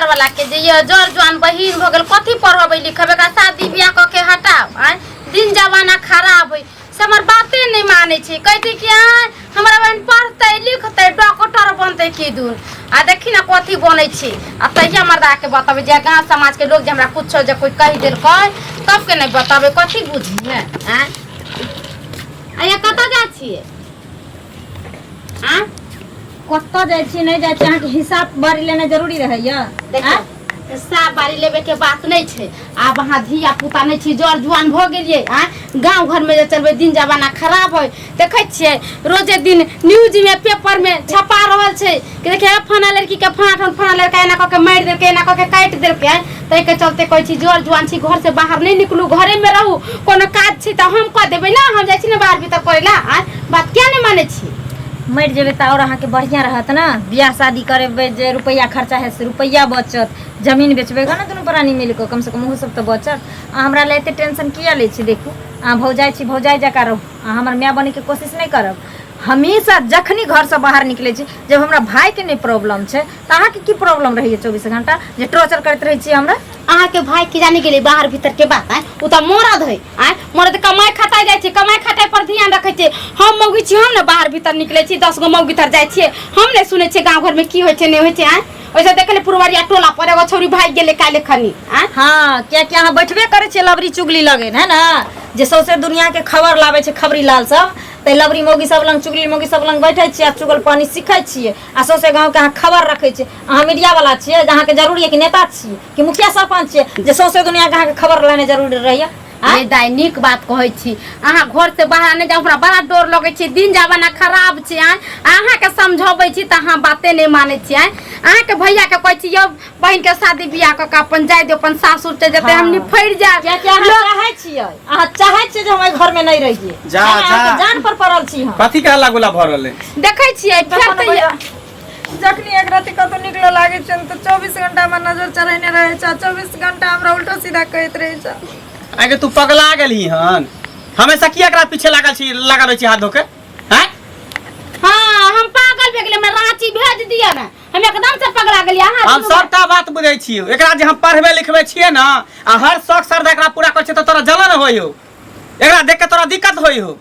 घर वाला के जे ये जर जुआन बहिन भऽ गेल, कथी पढ़बै लिखबै, एकरा शादी बियाह कऽ के हटाउ। आँय, दिन जमाना खराब है, से हमर बाते नहि मानै छै। कहै छै कि आँय हमरा बहिन पढ़तै लिखतै डॉक्टर बनतै की दून, आ देखी ने कथी बनै छै। आ तहिया मर्दाके बतेबै जे गाँव समाजके लोग जे हमरा कुछो जे कोइ कहि देलकै तबके नहि बतेबै, कथी बुझिहे। आँय आया कतऽ जाइ छियै? आँय कतऽ जाइ छी नहि जाइ छी, अहाँके हिसाब बारी लेनाइ जरूरी रहैया? देखियौ, हिसाब बारी लेबे के बात नहि छै। आब अहाँ धिया पुता नहि छी, जर जुआन भऽ गेलियै। आँय, गाँव घरमे जे चलबै दिन जमाना खराब है। देखै छियै रोजे दिन न्यूजमे पेपरमे छपा रहल छै कि देखिए फलाना लड़कीके फलाना ठाम फलाना लड़का एना कऽ के मारि देलकै, एना कऽ के काटि देलकै। आँय, ताहिके चलते कहै छी जर जुआन छी, घरसँ बाहर नहि निकलू, घरेमे रहू। कोनो काज छै तऽ हम कऽ देबै ने, हम जाइ छी ने बाहर भीतर करै लए। आँय, बात किया नहि मानै छी? मरि जेबै तऽ आओर अहाँके बढ़िआँ रहत ने। बियाह शादी करेबै जे रुपैआ खर्चा हैत से रुपैआ बचत, जमीन बेचबै ने दुनू प्राणी मिल कऽ, कमसँ कम ओहो सब तऽ बचत। अहाँ हमरा लए एते टेंशन किया लै छी? देखू, अहाँ भौजाइ छी, भौजाइ जकाँ रहू, अहाँ हमर माय बनैके कोशिश नहि करब। हमेशा जखनी घरसँ बाहर निकलै छी, जब हमरा भाइके नहि प्रॉब्लम छै तऽ अहाँके की प्रॉब्लम रहैए? 24 घंटा जे टॉर्चर करैत रहै छियै हमरा। अहाँके भाई की जाने गेलै बाहर भीतर के बात? आँय, ओ तऽ मरद है। आँय, मरद कमाइ खटाइ जाइ छै, कमाइ खटाइ पर ध्यान रखै छै। हम मौगी छी, हम ने बाहर भीतर निकलै छी, 10 गो मौगी तर जाइ छियै, हम नहि सुनै छियै गाँव घरमे की होइ छै नहि होइ छै। आँय, ओहिसँ देखले पुरवरिया टोला पर एगो छौरी भागि गेलै काल्हि खनी। आँय, हँ, कियाकि अहाँ बैठबे करै छियै लबरी चुगली लगेन है ने, जे सौंसे दुनियाके खबर लाबै छै खबरी लाल सब, तऽ लबरी मौगी सब लग चुगली मौगी सब लग बैठै छियै आ चुगल पानी सीखै छियै आ सौंसे गाँवके अहाँ खबर रखै छियै। अहाँ मीडिया वाला छियै जे अहाँके जरूरी है कि नेता छियै कि मुखिया सरपंच छियै जे सौंसे दुनियाके अहाँके खबर लेनाइ जरूरी रहैया? नहीं दाइ, नीक बात कहै छी। अहाँ घर से बाहर नहि जाउ, हमरा बड़ा डर लगै छै, दिन जमाना खराब छै। आँय, अहाँके समझबै छी तऽ अहाँ बाते नहि मानै छी। आँय, अहाँके भैयाके कहै छी यौ बहिनके शादी बियाह कऽ के अपन जाय दियौ, अपन सासुर चलि जेतै, हम निफरि जायब। कियाकि अहाँ चाहै छियै, अहाँ चाहै छियै जे हम एहि घरमे नहि रहियै। जा, है ने? जा। अहाँके जान पर पड़ल छी हम। कथी के हल्ला गुल्ला भऽ रहल है? देखै छियै फेर तऽ जखनी एक राति कतौ निकलऽ लागै छै तऽ 24 घंटा हमर नजर चढ़ेने रहै छै, 24 घंटा हमरा उल्टा सीधा कहैत रहै छै। आगे तू पगला गेलही हन? हमेशा किया एकरा पीछे लागल छी, लागल रहै छी हाथ धोके? हैं? हाँ, हम पागल भए गेलियै, हमरा रांची भेज दिअ ने, हम एकदम से पगला गेलियै। अहाँ हम सबटा बात बुझै छी। एकरा जे हम पढ़बै लिखबै छियै ने आ हर शौक श्रद्धा एकरा पूरा करै छियै तऽ तोरा जलन होइ हो, एकरा देख के तोरा दिक्कत होइ हो।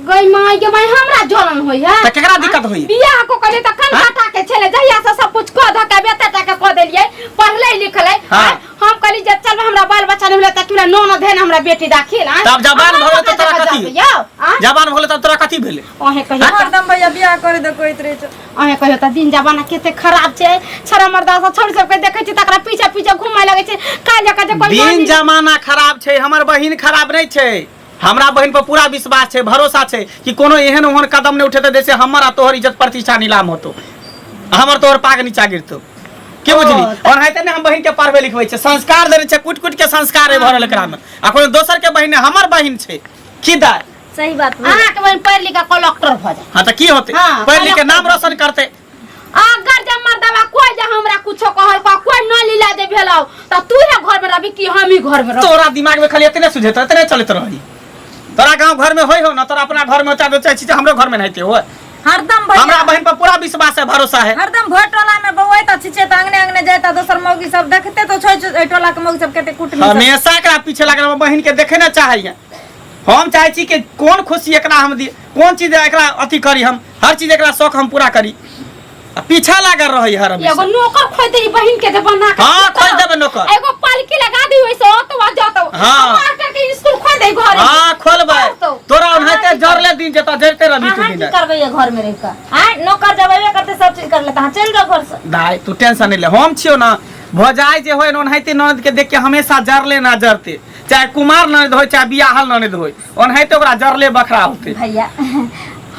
गई माय गे माय, हमरा जलन होई है त केकरा दिक्कत होई? बियाह को कहले त कन हाँ? काटा के छले, जहिया से सब कुछ क ध के बेटा टा के क देलियै, पढ़ले लिखले। हाँ। आँय, हम कहली जे चल हमरा बाल बच्चा नहीं मिले त क्यों नोन धेन हमरा बेटी दाखिल। आँय, तब जवान हमरा भऽ गेल तऽ नोन तोरा धन कथी? जब यौ, आँय? जवान भऽ गेल तब तोरा कथी भेलै? अहें कहियो हरदम भैया बियाह करे दे कहैत रहै छै। अहें कहियो त दिन जमाना कते खराब छै। छड़ा मर्दा सब छोड़ सबके देखै छी तकरा पीछे पीछे घुमै लगै छै। काल्हि जकाँ जे कोइ दिन मानी- जमाना खराब छै, हमर बहिन खराब नहि छै। हमरा बहिन पर पूरा विश्वास छै, भरोसा छै कि कोनो एहन ओहन कदम नहि उठेतै जैसे हमर आ तोहर इज्जत प्रतिष्ठा नीलाम होतो, हमर तोहर पाग नीचा गिरतो। के बुझली? ओनाहिते ने हम बहिन के पढ़बै लिखबै छै, संस्कार देने छै, कुटि कुटि के संस्कार है भरल एकरा में। आ कोनो दोसर के बहिन नहि, हमर बहिन छै। की दाय? सही बात भेल। अहाँके बहिन पढ़ि लिख कऽ कलक्टर भऽ जाय। हाँ तऽ की होतै? हाँ, पढ़ि लिख के कलक्टर नाम रोशन करतै। अगर जे मर्दवा कोई जे हमरा कुछो कहल का कोई न लीला जे भेलौ त तू ही घर में रहबी कि हम ही घर में रहबी? तोरा दिमाग में खाली एतने सुझेतो, एतने चलैत रही। तोरा गांव घर में होय हो ना, तोरा अपना घर में होता तो चाहे छी हमरो घर में नहिते हो। हरदम भैया हमरा बहन पर पूरा विश्वास है, भरोसा है। हरदम भर टोला में बौआइत आ छिछैत अंगने अंगने जाइत आ दोसर मौगी सब देखते तो छै एहि टोला के मौगी सब कते कुटनी सब। हमेशा एकरा पीछे लागल हमर बहन के देखे ना चाहैया। हम चाहे छी कि कोन खुशी एकरा हम दी, कोन चीज एकरा अथी करी, हम हर चीज एकरा शौक हम पूरा करी, आ पीछा लागल रहै हर एगो हमेशा। नौकर खोज दे बहिन के दे बना के। हाँ, खोज देबै नौकर। एगो पालकी लगा दी ओइसे ओतो आ जतो। हाँ। मास्टर के स्कूल खोल दे घर में। हाँ खोलबै। पढ़तौ। तोरा ओनाहिते जरले दिन जेतौ, जरते रहबी तू अहाँ की दिन। करबै ये घर में रहि कऽ? आँय, नौकर जब अयबे करतै सब चीज कर लेतै, अहाँ चलि जाउ घर से। दाय तू टेंशन नहीं ले, हम छियो ना। भौजाई जे होय ओनाहिते ननद के देख के हमेशा जरले ना जरते, चाहे कुमार ननद होय चाहे बियाहल ननद होय, ओनाहिते ओकरा जरले बखरा होते। भैया,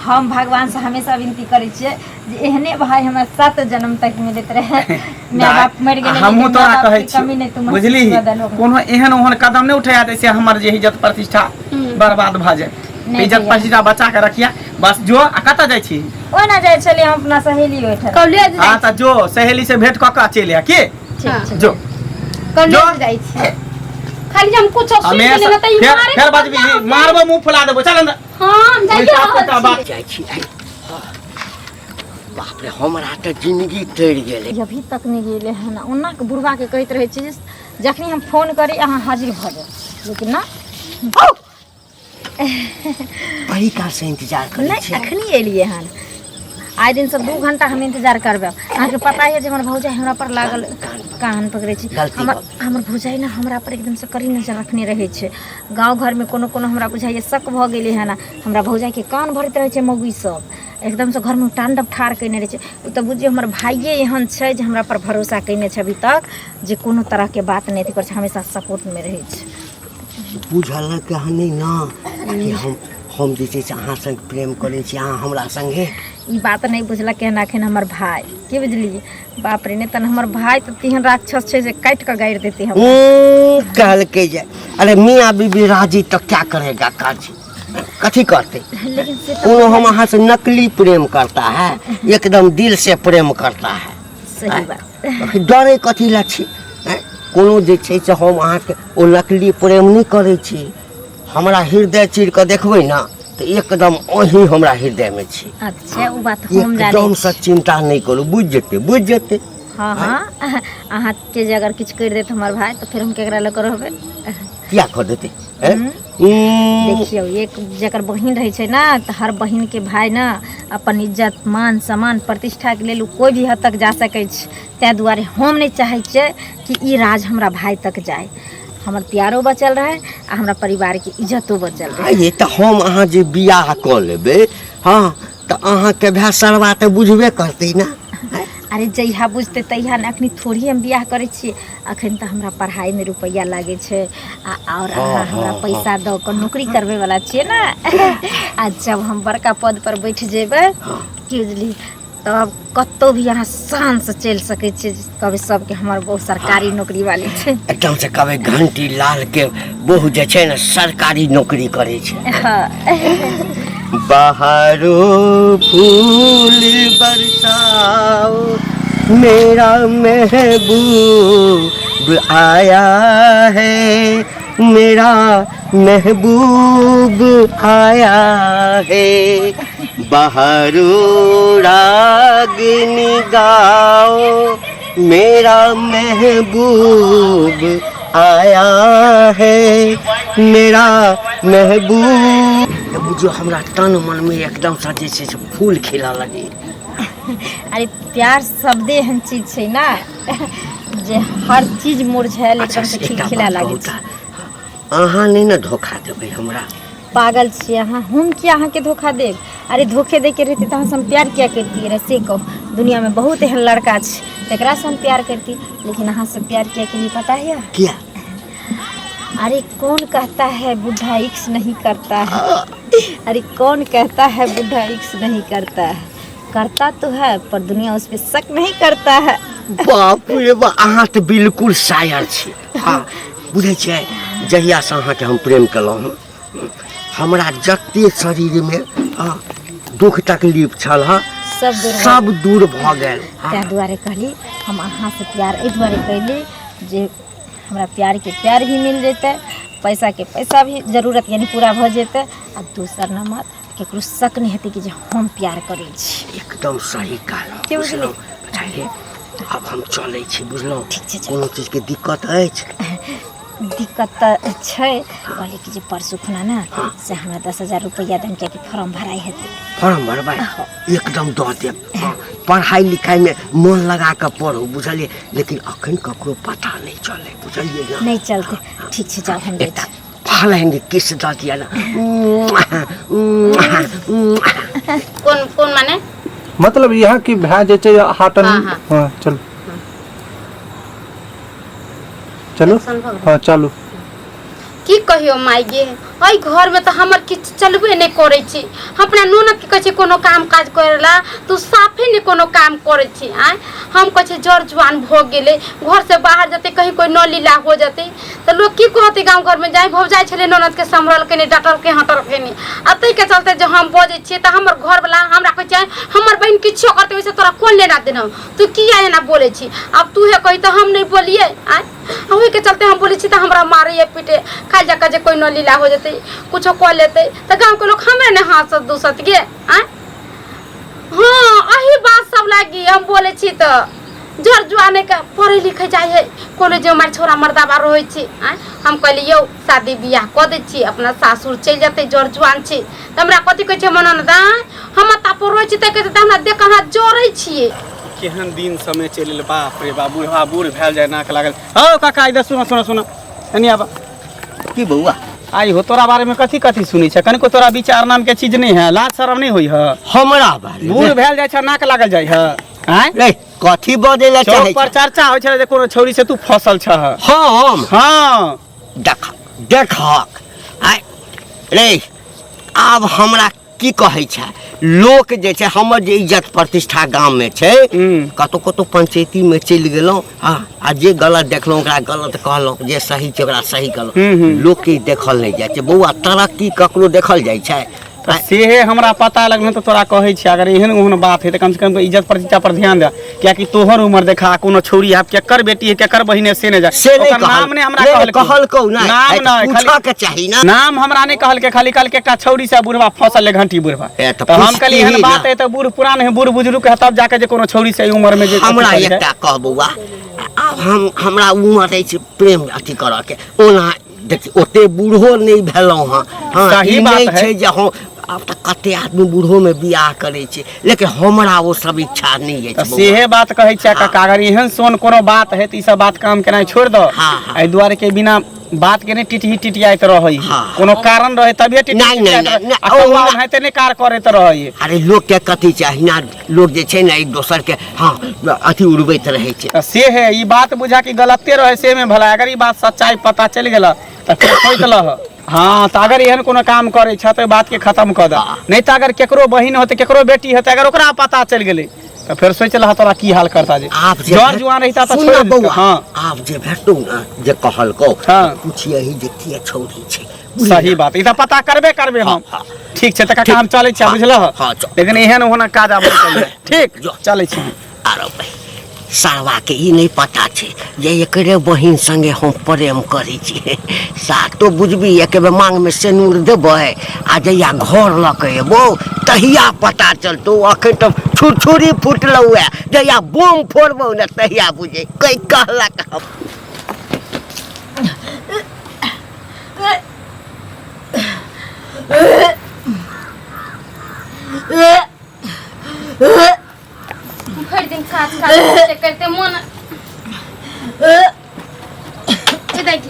हम भगवान से हमेशा विनती करै छियै जे एहने भाई हमरा 7 जन्म तक मिलैत रहे। माय बाप मरि गेलै, हमहूँ लेकिन तोरा माय बाप कहै के कमी छी नहि तू महसूस बुझली, कऽ देलहो। कोनो एहन ओहन कदम नहि उठा जैसे हमर जे इज्जत प्रतिष्ठा बर्बाद भऽ जाए। नहि इज्जत भैया। प्रतिष्ठा बचा के रखिया बस। जो, आ कतऽ जाइ छी? ओहिना जाइ छलियै हम अपना सहेली ओहिठाम। कॉलेज हाँ तऽ जो, सहेली से भेंट कऽ के चलि आ की। ठीक छै। जो। कॉलेज जो। जाइ छी। खाली हम कुछो सुनि हमेशा गेलियै ने तऽ ई फेर मारे फेर बजबी, मारबो मुंह फुला देबो, चल अंदर। हाँ, हम जाइए उल्टा रहल पुल्टा छी। बात। जाइ छी आइ। बाप रे, हमरा तऽ जिंदगी तरि गेलै। अभी तक नहि गेलै हन। ओना के बुढ़वा के कहैत रहै छी जे जखनी हम फोन करी अहाँ हाजिर भऽ जाउ, लेकिन ना। बड़ी काल से इंतजार करै नहि छी। अखनी एलियै हन। आइ दिन से 2 घंटा हम इंतजार करबै। अहाँके पता है जे हमर भौजाई हमरा पर लागल कान पकड़ै छै। गलती हमर भऽ गेल। हमर भौजाई ने हमरा पर एकदम से कड़ी नजर रखने रहै छै। गाँव घरमे कोनो कोनो हमरा बुझाइए शक भऽ गेलै हन। हमरा भौजाइके कान भरैत रहै छै मौगी सब, एकदमसँ घरमे ताण्डव ठाढ़ कयने रहै छै। ओ तऽ बुझियौ हमर भाइये एहन छै जे हमरा पर भरोसा कयने छै अभी तक, जे कोनो तरहके बात नहि अथी करै छै, हमेशा सपोर्टमे रहै छै। बुझलक अहाँ नहि ने कि हम जे छै से अहाँ संग प्रेम करै छी, अहाँ हमरा संगे। ई बात नहि बुझलक हन एखन हमर भाय, की बुझलियै? बाप रे, नहि तहन हमर भाय तऽ तेहन राक्षस छै जे काटि कऽ गाड़ि देतै हमरा। कहलकै जे अरे मियाँ बीबी राजी तऽ क्या करेगा काजी, कथी करतै? लेकिन से तऽ कोनो हम अहाँ से नकली प्रेम करता है, एकदम दिल से प्रेम करता है। सही बात। डरे कथी लए छी? आँय? कोनो जे छै से हम अहाँके ओ नकली प्रेम नहि करै छी। हमरा हृदय चीर कऽ देखबै ने तऽ एकदम अहीं हमरा हृदयमे छी। अच्छा, ओ बात हम जानै एकदम से चिंता नहि करू, बुझि जेतै, बुझि जेतै। हँ हँ, अहाँके जे अगर किछु करि देत हमर भाय तऽ फेर हम केकरा लऽ कऽ रहबै? किया कऽ देतै? आँय? देखियौ, एक जकर बहिन रहै छै ने तऽ हर बहिनके भाय ने अपन इज्जत मान सम्मान प्रतिष्ठाके लेल ओ कोइ भी हद तक जा सकै छै। ताहि दुआरे हम नहि चाहै छियै कि ई राज हमरा भाय तक जाय, हमर प्यारो बचल रहै आ हमरा परिवारके इज्जतो बचल रहै। ये तऽ हम अहाँ जे बियाह कऽ लेबै, हँ, तऽ अहाँके भाय सरवा तऽ बुझबे करतै ने। अरे जहिया बुझतै तहिया ने, अखनी थोड़ी हम बियाह करै छियै। अखन तऽ हमरा पढ़ाइमे रुपैआ लागै छै आ आओर अहाँ हमरा पैसा दऽ कऽ नौकरी करबै वाला छियै ने। आ जब हम बड़का पद पर बैठ जेबै, की बुझली, तब कतौ भी अहाँ शानसँ चलि सकै छियै। कहबै सबके हमर बहुत सरकारी नौकरी वाली छै। एकदम से कहबै घंटी लाल के बहु जे छै ने सरकारी नौकरी करै छै। हँ। बहारो फूल बरसाओ, मेरा महबूब आया है, मेरा महबूब आया है। बहारो रागिनी गाओ, मेरा महबूब आया है, मेरा महबूब। तऽ बुझियौ हमरा तन मनमे एकदमसँ जे छै से फूल खिलऽ लगै। अरे प्यार शब्दे एहन चीज छै ने जे हर चीज मुरझायल अच्छा एकदम से एकटा खिलखिला बात लागै कहू छै। तऽ अहाँ नहि ने धोखा देबै हमरा? पागल छियै अहाँ, हम किया अहाँके धोखा देब? अरे धोखे दैके रहितै तऽ अहाँसँ हम प्यार किया करितियै रहे, से कहू। दुनियामे बहुत एहन लड़का छै तकरासँ हम प्यार करती, लेकिन अहाँसँ प्यार किया केलियै पता है? किया? अरे कौन कहता है बुढ़ा इक्स नहीं करता है? अरे कौन कहता है बुढ़ा इक्स नहीं करता है? करता तो है पर दुनिया उस पर शक नहीं करता है। बाप रे बा, अहाँ तऽ बिल्कुल शायर छी। हँ, बुझै छियै, जहियासँ अहाँके हम प्रेम केलहुँ हँ, हमरा जते शरीरमे हँ, दुख तकलीफ छल हँ, सब दूर भऽ सब दूर भऽ गेल। हँ। ताहि दुआरे कहली हम अहाँसँ प्यार एहि दुआरे कैली जे हमरा प्यारके प्यार भी मिल जेतै, पैसाके पैसा भी जरूरत यानी पूरा भऽ जेतै, आ दोसर नंबर केकरो शक नहि हेतै कि जे हम प्यार करै छी। एकदम सही कहलहुँ। की बुझलियै? बुझलहुँ, बुझलियै? आब हम चलै छी, बुझलहुँ? ठीक छै, चलू। कोनो चीजके दिक्कत अछि? दिक्कत तऽ छै, कहली कि जे परसू खुना ने से हमरा 10,000 रुपैआ देम, कियाकि फॉर्म भराइ हेतै। फॉर्म भरबै, एकदम दऽ देब। हँ, पढ़ाइ लिखाइमे मोन लगा कऽ पढ़ू, बुझलियै? लेकिन अखन ककरो पता नहि चलै, बुझलियै ने? नहि चलतै। ठीक छै, जाउ, हम जाइ एकटा छी। फलेंगे किस दऽ दिअ ने। कोन कोन माने? मतलब यहाँ की भए जे छै हाटन। हाँ, हाँ। हाँ, चलू चलू। एक्शन भऽ गेलै। हाँ, चलू। की कहियो माय गे, एहि घरमे तऽ हमर किछु चलबे नहि करै छै। हम अपना ननदके कहै छियै कोनो काम काज करै ला तऽ ओ साफे नहि कोनो काम करै छै। आँय, हम कहै छियै जर जुआन भऽ गेलै, घरसँ बाहर जेतै कहीं कोइ न लीला हो जेतै तऽ लोक की कहतै गाँव घरमे? जाय भौजाइ छलै ननदके सम्हरलकै नहि, डटलकै हटलकै नहि, आ ताहिके चलते जे हम बजै छियै तऽ हमर घरवला हमरा कहै छै हमर बहिन किछो करतै ओहिसँ तोरा कोन लेना देना, तू किया एना बोलै छी? आब तूहे कही तऽ हम नहि बोलियै? आँय, ओहिके चलते हम बोलै छी तऽ हमरा मारैए पीटे खाली जकाँ जे कोइ न लीला हो जेतै, कुछो कऽ लेतै तऽ गाँवके लोक हमरे ने हँसत दूसत गे। आँय, हाँ, अही बात सब लागी हम बोले छी तऽ जर जुआने के पढ़े लिखे जाइ है कॉलेज में हमार छोरा मर्दाबा रहै छै आँय हम कहली यौ शादी बियाह कऽ दै छी अपना सासुर चलि जेतै जर जुआन छै तऽ हमरा कथी कहै छै हमर ननद आँय हम तापर रहै छी तऽ कहै छै हमरा देख अहाँ जरै छियै। केहन दिन समय चलि एल बाप रे बाप, बुढ़वा बूढ़ भेल जाय नाक लागल। हौ काका इधर सुनो सुनो सुनो एनी आबा। की बौआ? आई हो तोरा बारे में कथी कथी सुनै छै? कनिको तोरा विचार नाम के चीज नहीं है, लाज शरम नहीं होई है? हमरा बारे में? बूढ़ भेल जाय छै नाक लागल जाय है। आँय? रे कथी बजै लए चौक चाहै पर छै? चर्चा होइ छलै जे कोनो छौरी से तू फसल छह। हम? हाँ। देख देखहक आय रे, आब हमरा की कहै छै लोक जे छै हमर जे इज्जत प्रतिष्ठा गाममे छै, कतौ कतौ पंचायतीमे चलि गेलहुँ, हँ, आ जे गलत देखलहुँ ओकरा गलत कहलहुँ, जे सही छै ओकरा सही कहलहुँ। लोकके देखल नहि जाइ छै बौआ, तरक्की ककरो देखल जाइ छै? तऽ सेहे हमरा पता लगल तऽ तोरा कहै छी, अगर एहन ओहन बात है तऽ कम से कम इज्जत प्रतिष्ठा पर ध्यान दे, कियाकि तोहर उम्र देखा कोनो छौरी आब केकर बेटी है केकर बहिन है से नहि जा से नहि ओकर कहल- नाम नहि हमरा नहि, कहलकै। कहलकौ नहि। नाम आइ तऽ नहि, खाली पूछऽ के चाही ना। नाम हमरा नहि कहलकै, खाली कहलकै एकटा छौरी से बुढ़वा फसल है घंटी बुढ़वा। ए, तऽ तऽ हम पूछती कहलियै एहन ही बात ना। है तऽ बूढ़ पुरान है, बूढ़ बुजुर्ग है, तब जाके जे कोनो छौरी से एहि उम्र में जे हमरा अथी करै छै। एकटा कह बौआ, आब हम हमरा उम्र अछि प्रेम अथी करऽ के, ओना देखी ओते बूढ़ो नहि भेलहुँ हँ। हँ, सही ई बात नहि है। छै जे हम आब तऽ कते आदमी बूढ़ोमे बियाह करै छै, लेकिन हमरा ओ सब इच्छा नहि तऽ अछि बौआ। सेहे बात कहै छियै काका, अगर एहन सोन कोनो बात है तऽ ई सब बात काम केनाइ छोड़ि दऽ। हाँ, हाँ। एहि दुआरे के बिना बात के नहि टिटही टिटियाइत रहै, हाँ। कोनो कारण रहै तभिए टिटही नहि, नहि, टिटियाइत नहि, रहै। नहि, आ कौआ ओहुना- ओनाहिते नहि कार करैत रहै। अरे लोक के कथी छै, अहिना लोक जे छै ने एक दोसर के हाँ अथी उड़बैत रहै छै। तऽ से है ई बात बुझा कि गलते रहै से में भला, अगर ई बात सच्चाई पता चलि गेल तऽ फेर सोचि लह। हाँ तऽ अगर एहन कोनो काम करै छ तऽ बात के खत्म कऽ दे, नहि तऽ अगर केकरो बहिन होतै केकरो बेटी होतै अगर ओकरा पता चलि गेलै तऽ फेर सोचि लह तोरा की हाल करता जे आब जे जर भेट- जुआन रहिता तऽ सुन छोड़ि ने देतौ। बौआ, हाँ आब जे भेटतौ ने जे कहलकौ, हाँ। पुछियही जे किए छौरी छै। सही बात, ई तऽ पता करबे करबे हम। हाँ। ठीक छै तऽ काका हम चलै छी, हाँ, बुझलह? हाँ, चल। लेकिन एहन ओहन काज आब नहि करिहे। ठीक जो। चलै छी हम। आरो भाई सारवा के ई नहीं पता छै जे एकरे बहिन संगे हम प्रेम करै छी। सातो बुझबी एक बेर मांग में सेनूर देबै आ जहिया घर लऽ के एबो तहिया पता चलतौ। अखन तऽ छुरछुरी फुटलौ है, जहिया बम फोड़बौ ने तहिया बुझे कै कहलक हम। भरि दिन काज काज करते करते मन ए दाइ जी,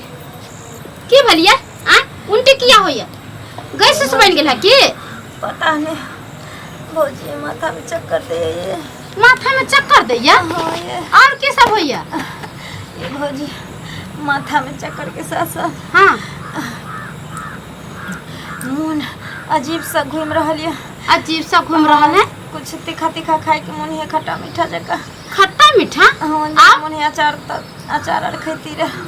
की भेलियै आ उल्टी किया होइया? गैस उस बनि गेल है की? पता नहीं भौजी, माथा में चक्कर दे ये। माथा में चक्कर दैया? हाँ ये। और की सब होइया? ये भौजी माथा में चक्कर के साथ साथ हाँ मन अजीब सा घूम रहल ये। अजीब सा घूम रहल है? कुछ तीखा तीखा खाए के मन है, खट्टा मीठा जका। खट्टा मीठा? हाँ, आ? मन है अचार तक अचार आर खेती रहे।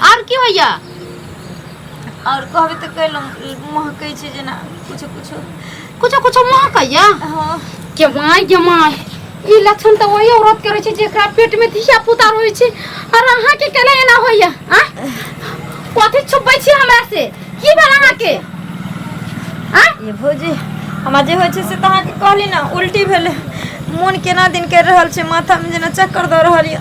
और की होइया? और कहबे तऽ कहलहुँ महकै छै जेना कुछो कुछो। कुछो कुछो महकैया? हाँ। के my गे my, ई लक्षण तऽ ओहि औरत के रहै छै जेकरा पेट में धिया पुता रहै छै, और अहाँ के केना एना होइया? आ कथी छुपबै छी हमरा से? की भेल अहाँ के? आ ये भौजी हमरा जे होइ छै से तऽ अहाँके कहली ने, उल्टी भेलै, मोन केना दिन करि रहल छै, माथामे जेना चक्कर दऽ रहल यऽ।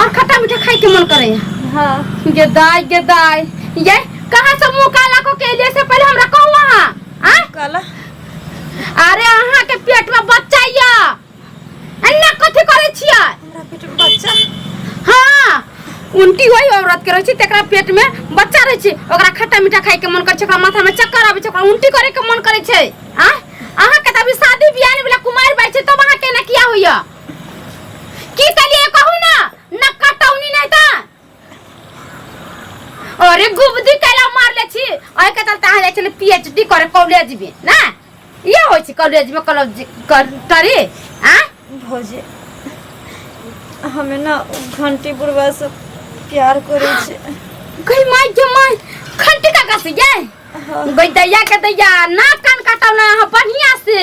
और खट्टा मीठा खाय के मन करैया? हाँ। गे दाई गे दाई, ये कहाँ से मुंह काला को के लिए से पहले हमरा कहू अहाँ। आ काला? अरे अहाँ के पेट में बच्चा या अन्ना कथी करै छियै? हमरा पेट में बच्चा? हाँ, उल्टी वही औरत के रहै छै तेकरा पेट में बच्चा रहै छै, ओकरा खट्टा मीठा खाय के मन करै छै, ओकरा माथा में चक्कर आबै छै, ओकरा उल्टी करे के मन करै छै। आ अहाँ के त अभी शादी बियाह नहि भेलै, कुमारि बाइ छै, तब अहाँ केना किया होइया? की कहलियै कहू ना, न कटौनी नहि त अरे गुबदी कैला मारले छी। ओहि के चलते अहाँ जाइ छलै पीएचडी करे कॉलेज में ना, ये होइ छै कॉलेज में कॉलेज करी। आ भौजी हमे ना घंटी बुढ़वा से प्यार करै छै। गई माय गे माय, घंटी का से ये गई दैया के दैया, ना कान काटौ ना अहाँ बढ़िया से।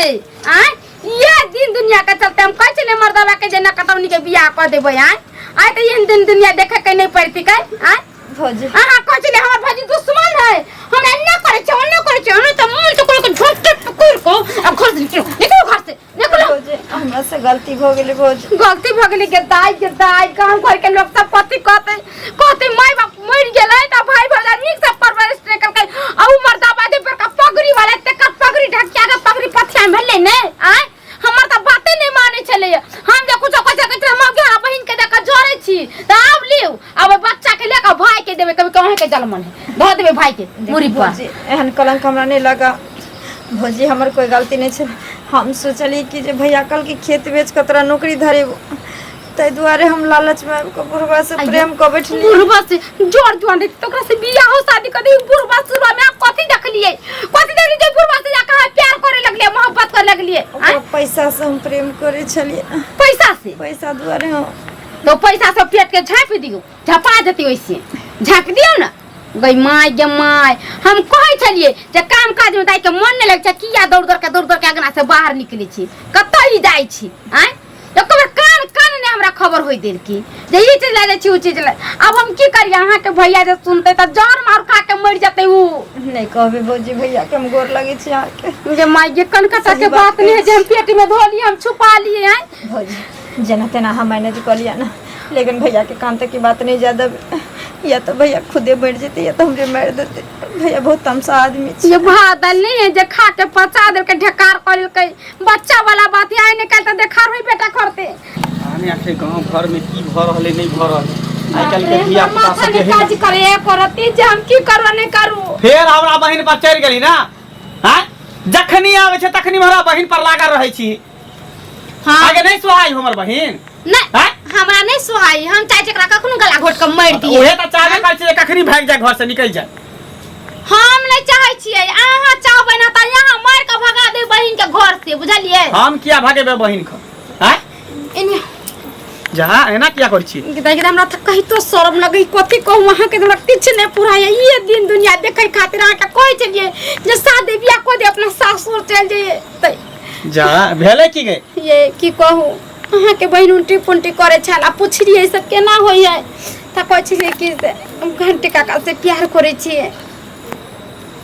आ ये दिन दुनिया के चलते हम कहै छियै ने मर्दवा के जे ना कटौनी के बियाह कऽ देबै। आय आय तऽ एहन दिन दुनिया देखे के नहीं पड़ती कै। आय भौजी अहाँ कहै छलियै हमर भौजी दुश्मन है, हमरा एना करै छै ओना करै छै, हमरा तऽ मन तो कोनो के झोंटे पकड़ को आ घर से निकलो, निकलो घर से निकलो। भौजी हमरा से गलती भऽ गेलै भौजी। गलती भऽ गेलै के दाई, के दाई, गाँव घर के लोग सब कथी कहते? कहते माय बाप मरि गेलै तऽ भाई भौजाई नीक से परवरिश नहि केलकै, आ उ मर्दाबा जे बड़का पगड़ी वाला, तकर पगड़ी ढकिया के पगड़ी पथिया में भेलै ने। आँय, हमर तऽ बाते नहि मानै छलैया। हम जे कुछो कहै छलियै, कहै छलै, हम हमरा बहिन के देख कऽ जरै छी। तऽ आब लिउ, आब ओहि बच्चा के लऽ कऽ भाई के देबै, कभी कहीं के जलमन है धऽ देबै भाई के मुड़ी पर। भौजी, एहन कलंक हमरा नहि लगा भौजी, हमर कोई गलती नहि छै। हम सोचलियै कि जे भैया कहलकै खेत बेच कऽ तोरा नौकरी धरेबो, ताहि दुआरे हम लालचमे आबि कऽ बुढ़बा से प्रेम कऽ बैठलियै। बुढ़बा से जोर जुआन रही तऽ ओकरा से बियाहो शादी कर दी। बुढ़बा सुरबा में आप कथी देखलियै? कथी देखलियै जे बुढ़बा से जाके अहाँ प्यार करे लगलियै, मोहब्बत करे लगलियै? ओकरा पैसा से हम प्रेम करै छलियै। पैसा से? पैसा दुआरे हम। तो पैसा सब पेट के झाँपि दियौ, झपा जेतै, ओइसे झाँपि दियौ ने। गई माय गे माय, हम कहै छलियै जे काम काज में दाइ के मन नहि लगै छै, किया दौड़ दौड़ के दौड़ दौड़ के अंगना से बाहर निकलै छी, कतऽ ई जाइ छी? आँय, एको बेर कान कान नहि हमरा खबर होई देलकी जे ई चीज लए जाइ छी, ओ चीज लए। आब हम की करियै? अहाँके भैया जे सुनतै तऽ जहर मार खा के मरि जेतै उ। नहि कहबै भौजी भैया के, हम गोर लगै छी अहाँके। जे माय गे, कनकटा के बात नहि है जे हम पेट में धो लिए, हम छुपा लिए। आँय भौजी, जेना तेना हम मैनेज कऽ लिअ ने, लेकिन भैया के कान तक की बात नहीं ज्यादा, या तो भैया खुदे मर जेते या तो हमरे मार देते। भैया बहुत तमसा आदमी छै। ये भात दालि नहीं है जे खा के पचा देलकै, ढेकार कऽ लेलकै। बच्चा वाला बात है, आइ ने काल्हि तऽ देखार होई बेटा करते। आने आखिर गांव घर में की भऽ रहल है, नहीं भऽ रहल है। आइ काल्हि के धिया पुता माथा सब नहि जे काज करे करती जे हम की करू नहि करू। फेर हमरा बहिन पर चढ़ि गेली ना? हाँ, जखनी आबै छै तखनी हमरा बहिन पर लागल रहै छी। हाँ। आगे नहीं सोहाई हमर बहिन? नहीं। हाँ? हमरा नहीं सोहाई, हम चाहे एकरा कखनो गला घोट के मारि दिए। उहे तऽ चाहबे करै छी जे कखनी भागि जाय, घर से निकलि जाय। हम नहीं चाहे छियै, अहाँ चाहबै ना तऽ यहाँ मारि के भगा दे बहिन के घर से, बुझलियै? हम किया भगेबै बहिन के? आँय? एने जा, एना किया करै छी? देख, हमरा तऽ कहितो शरम लगै, कथी कहू अहाँके, हमरा किछु नहि पुराय। ये दिन दुनिया देखै खातिर अहाँके कहै छलियै जे शादी बियाह कऽ दे, अपना सासुर चलि जइयै तऽ जा, भेलै की गे? ये की कहू, अहाँके बहिन उल्टी पुल्टी करै छल आ पुछलियै ई सब केना होइ है, तऽ कहै छलियै कि से हम घंटी काका से प्यार करै छियै।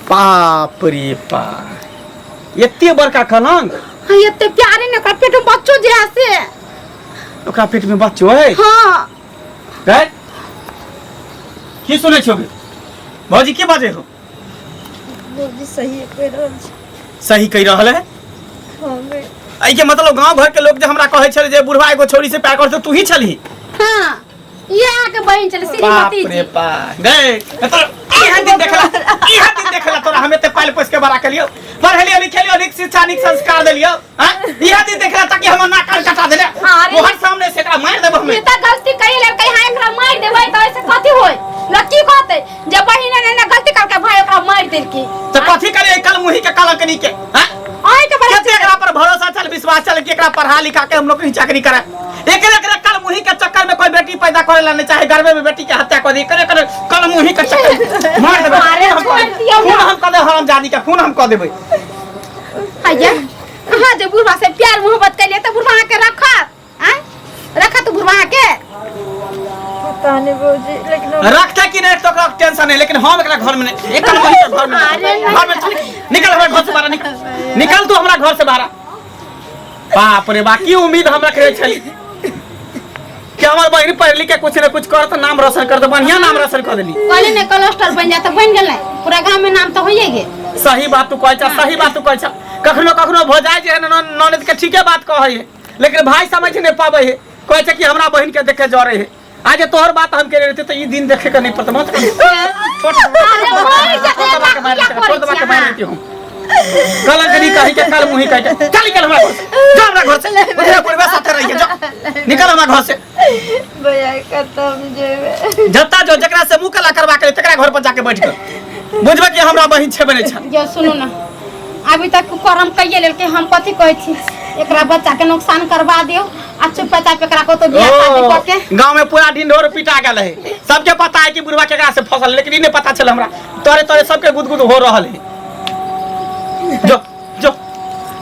बाप रे बा, एते बड़का कलंक! हाँ, एते प्यारे ने, ओकरा पेट में बच्चो जे है से। ओकरा पेट में बच्चो है? हाँ। गए, की सुनै छो गे? भौजी, की बाजै हो? भौजी, सही कहि रहल छी। सही कहि रहल है? हाँ गई। एहिके मतलब गांव घर के लोग जे हमरा कहै छलै जे बुढ़वा एगो छौरी से प्यार करै छै, तू ही छलही? हाँ, ये अहाँके बहिन छलै बाप श्रीमती रे जी। बाप, गए तो इहा दिन देखला, इहा दिन देखला तोरा? हम एते पाल पोस के बड़ा केलियो, पढ़ेलियो लिखेलियो, नीक शिक्षा नीक संस्कार देलियो, हाँ? इहा दिन देखला ताकि हमर नाक कान कटा देले। अरे। तोहर सामने से एकरा मारि देबो हमे। ई तऽ गलती कहि लेलकै, हाँ, एकरा मारि देबै तऽ एहिसँ कथी होय? लोक की कहतै जे बहिन एना एना गलती करके भाई ओकरा मारि देलकी। तऽ कथी करियै कल मुही के कलंकनी के, हाँ? अहीं के बड़ा कते एकरा पर भरोसा चल, विश्वास चल कि एकरा पढ़ा लिखा के हम लोग कहीं चाकरी करे। एकरे एकरे कल मुही के चक्कर में कोई बेटी पैदा करे ला नहीं चाहे, गर्भे में बेटी के हत्या कर दी। एकरे एकरे कल मुही के चक्कर में मार देबै। अरे, खून हम छोड़ कऽ दियौ देबै, ना। खून हम कऽ देबै, हरामजादी के खून हम कऽ देबै। आइया, अहाँ जे बुढ़वा से प्यार मोहब्बत करिए तऽ बुढ़वा अहाँके रखत? आँय, रखत बुढ़वा अहाँके? पता नहीं भौजी, लेकिन हम रखते कि नहीं तो ओकरा टेंशन नहीं, लेकिन हम एकरा घर में नहीं, एक कल के घर में नहीं। घर में चल, निकल हमरा घर से बाहर, निकल, निकल तू हमरा घर से बाहर। बाप रे बा, की उम्मीद हम रखने छली कि हमर बहिन पढ़ लिख के कुछ ने कुछ करत, नाम रोशन करत, बढ़िया नाम रोशन कर देली। कहले ने क्लस्टर बन जाए तऽ बनि गेलै, पूरा गाँव में नाम तऽ होइए गेल। सही बात तू कहै छ, सही बात तू कहै छ। कखनो कखनो भऽ जाइ जे है ननद के ठीके बात कहै है, लेकिन भाई समझ नहीं पाबै है, कहै छै कि हमरा बहिन के देखे जरे है। आज तोहर बात हम केने रहते तऽ ई दिन देखे के नहीं पड़त। मत छोड़, अरे, मरि जेतै, छोड़ दबा के मारि किया देते, छोड़ दबा के करै मारि छी देती हम। कलंकनी कही के, कल मुही कही के, चल निकल हमरा घर से, जा हमरा घर से, बुढ़िया बुढ़वा साथे रहिए, जा निकल हमरा घर से। भैया, खत्म जेबे। जत्ता जो जकरा से मुंह कला करवा के तकरा घर पर जाके बैठ के बुझबे कि हमरा बहिन छेबे नहीं छै। जो सुनू ना, अभी तक करम कहिए लेलकै, हम कथी कहै छी, एकरा बच्चा के नुकसान करवा दियौ आ चुपचाप एकरा कतौ बियाह शादी कऽ के। गांव में पूरा ढिंढोर पिटा गेल है, सबके पता है कि बुढ़वा केकरा से फसल, लेकिन ई नहीं पता चल हमरा तोरे तोरे सबके गुदगुद हो रहल है। जो जो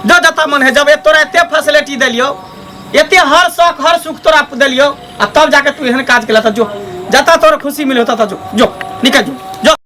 जो जता मन है, जब तोरा एते फैसिलिटी देलियो, एते हर शौक हर सुख तोरा देलियो आ तब जाके तू एहन काज केला, त जो जता तोरा खुशी मिले तता जो, जो निकल जो।